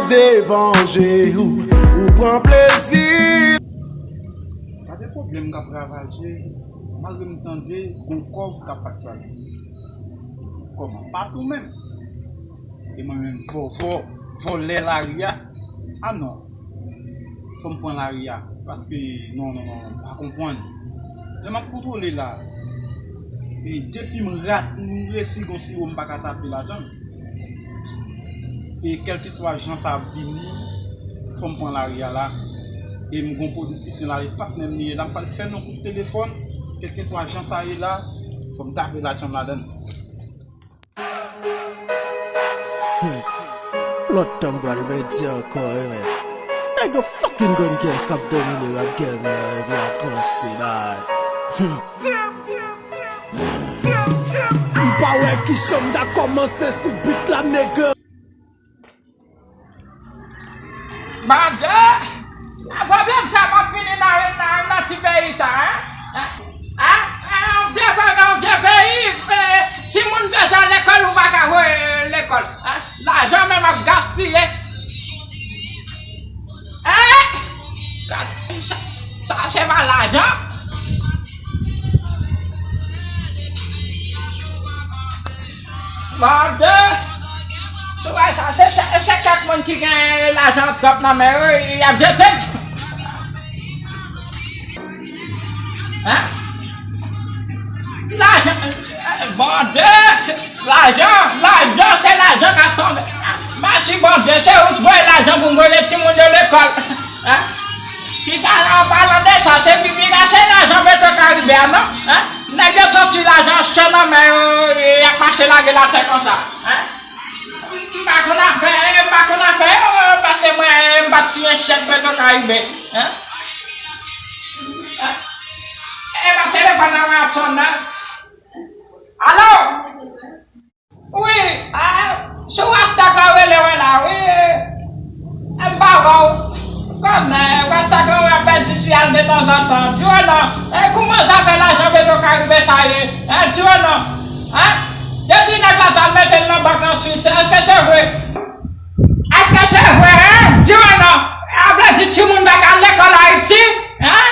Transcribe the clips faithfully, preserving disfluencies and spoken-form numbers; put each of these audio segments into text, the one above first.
Devan je ou, ou pran plezi. Gade pwoblèm k ap ravaje, malgre m tande gon kòb k ap aktyalize. Kòman? Pa sou menm. E mwen menm, vòvò, vòlè lari a. A non. Fò m pran lari a. Paske, non, non, non, non, m pa konprann. Jan m ap kontwole la. E depi m rat, m resi gon siwo, m pa ka tape lajan m. E kèlkeswa jan sa ap vini, fò m pran lari a la. E m gon politisyen la, e patnè m li ye la, m pral fè l yon kout telefòn. Kèlkeswa jan sa ye la, fò m tape lajan m ladan l. Hmm. Lòt tan m pral pèdi ankò, wi, men. Nèg yo fucking konn kiyès k ap domine rap game la, epi ap kòmanse bay. Hmm. M pa wè kijan m ta kòmanse sou beat la, nèg. Bondye, pwoblèm sa p ap fini nan, nan, nan ti peyi sa, en? En? En? En, yon vye peyi, yon vye peyi, eh, timoun bezwen lekòl, ou pa ka voye lekòl, en? Lajan menm ap gaspiye. Eh! Gad, sa, sa se pa lajan. Bondye! Ou wè sa, se, se, se kèk moun ki gen lajan twòp nan men yo, y ap jete l. Hein? Lajan, Bondye, lajan, lajan, se lajan k ap tonbe. Mèsi Bondye, se ou k voye lajan pou m voye timoun yo lekòl. Hein? Piga, an palan de sa, se pi piga, se lajan Petro Karibe a, non? Hein? Nèg yo santi lajan cho nan men yo, y ap mache lage l atè konsa. Hein? M pa konn afè, m pa konn afè yo, paske mwen, m pa t siyen chèk Petro Karibe. Hein? Hein? E pa telefòn nan mwen ap sonnen. Alo? Wi, ah, sou Whatsapp la, rele w la, wi. M pa wè w. Kòman, Whatsapp la, w ap pèdi siyal de tanzantan. Di w non. E kòman zafè lajan Petro Karibe sa ye? Hein, di w non. Hein? Yo di nèg la t al mete l nan bank an Swis. Èske se vre? Èske se vre, hein? Di w non. A vle di timoun pa ka al lekòl Ayiti, hein?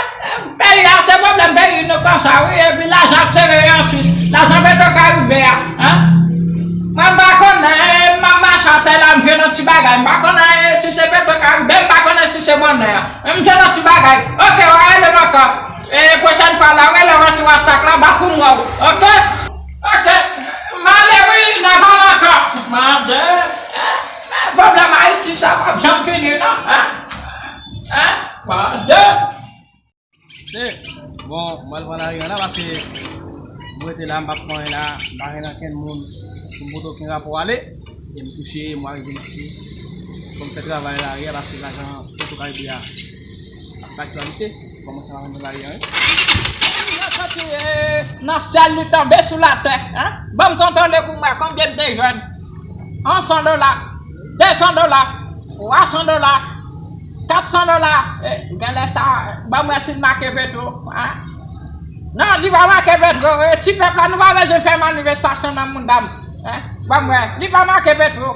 Peyi a se pwoblèm peyi nou konsa, wi, epi lajan ap sere an Swis. Lajan Petro Karibe a, hein? Mwen m pa konnen, m ap mache atè la, m jwenn yon ti bagay. M pa konnen si se Petro Karibe, m pa konnen si se monnè a. M jwenn yon ti bagay. Oke, w a rele m ankò. E pwochèn fwa la, rele mwen sou WhatsApp la, ba pou m wè w. Oke? Oke. M ale wi, n a pale ankò. Mande. Eh, men pwoblèm Ayiti sa p ap janm fini non. Hein? Hein? Mande. Se, bon, mwen al pran lari an la paske mwen rete la, m p ap fè anyen la, m pa gen ankenn moun pou m pote okenn rapò ale. E m touche, m arive m touche. Fò m fè travay lari a paske lajan Petro Karibe a ap fè aktyalite. Fò m ansanm avè m nan lari a, wi. Nan syèl li tonbe sou latè, hein? Ban m kontwole pou m wè konbyen m te jwenn. Yon san dola, de san dola, twa san dola, kat san dola. Eh, genlè sa, ban m wè si l make Petro, hein? Non, li pa make Petro. Eh, ti pèp la, nou pa bezwen fè manifestasyon nan mouda m. Hein? Ban m wè, li pa make Petro.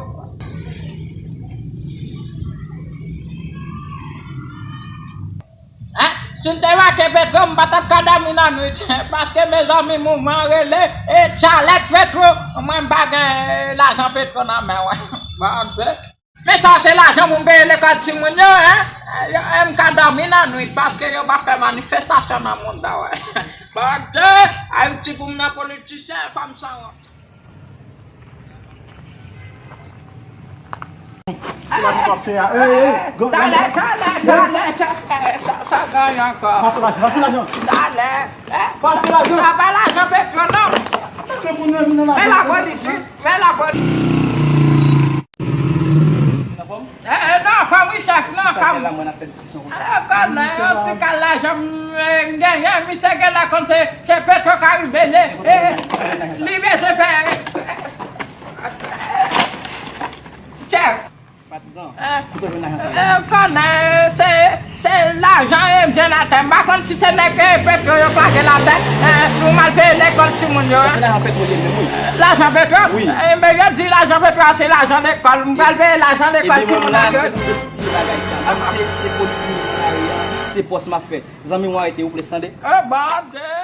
Hein? Si l te make Petro, m pa t ap ka dòmi nan nwit. Paske, mezanmi, mouvman an rele, e tchalèt Petro. Mwen, m pa gen, eh, lajan Petro nan men mwen. Bon, ben. Men sa se lajan pou m peye lekòl timoun yo, hein? Eh, yo, eh, m ka dòmi nan nwit paske yo pa fè manifestasyon nan mouda, wè. Bondye, Ayiti pou m nan politisyen, fò m sanwont. Kisa nou ap fè a? Ey, ey, talè, talè, talè, talè, sa, sa ganyan ankò. Pase lajan, pase lajan. Talè, eh, pase lajan. Sa pa lajan Petro, non. Men lapolis, wi. Men lapolis. Anfòm? Eh, eh, non, anfòm, wi, chèf, non, anfòm. Sa fè la, mwen ap fè diskisyon konsa. Eh, kòman, yon ti kal lajan, m, eh, m genyen, misye genlè konn se, se Petro Karibe, li, eh, li bezwen fè, eh, chèf. Patizan, eh, kote w jwenn lajan sa yo? Eh, kòman, eh, se, se Lajan e byen atè. M pa konn si se nèg e petwo yo kraze la tèt. Pou m al peye lekòl timoun yo. Se lajan petwo ye menm wi. Lajan petwo? Wi. Men yo di lajan petwo a se lajan lekòl. M pral peye lajan lekòl timoun nan yo. Se pou destine bagay sa. Mwen se se politik nan lari a. Se pòs m ap fè. Zanmi mwen arete ou plis tande. Oh Bondye.